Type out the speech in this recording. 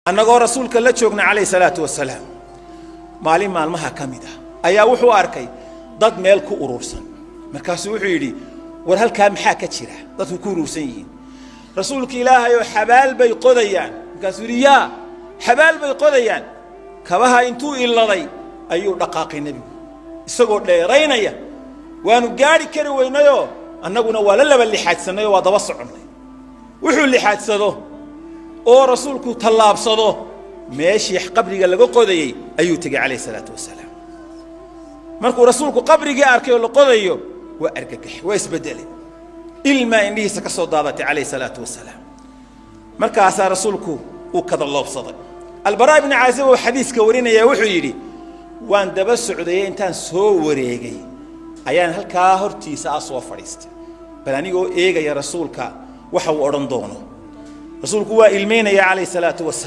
Annagoo Rasuulka la joogna calayhi salaatu wasalaam, maalin maalmaha ka mid ah ayaa wuxuu arkay dad meel ku urursan. Markaasuu wuxuu yidhi: "War, halkaa maxaa ka jira dadku ku urursan yihiin?" "Rasuulka Ilaahay oo, xabaal bay qodayaan." Markaasuu yidhi: "Yaa, xabaal bay qodayaan?" Kabaha intuu iladay ayuu dhaqaaqay Nebigu isagoo dheeraynaya. Waanu gaadhi kari weynayoo annaguna waa la laba lixaadsanayoo waa daba soconnay. Wuxuu lixaadsado oo Rasuulku tallaabsado, meeshii qabriga laga qodayey ayuu tegey calayhi salaatu wasalaam. Markuu Rasuulku qabrigii arkay oo la qodayo, waa argagax, waa isbedelay, ilmaa indhihiisa ka soo daadatay calayhi salaatu wasalaam. Markaasaa Rasuulku uu kada loobsaday. Albaraa Ibni Caazib oo xadiiska warinaya wuxuu yidhi: "Waan daba socdayey, intaan soo wareegay ayaan halkaa hortiisa ah soo fadhiistay, bal anigoo eegaya Rasuulka waxa uu odhan doono." Rasuulku waa ilmaynaya calayhi salaatu wasalaam.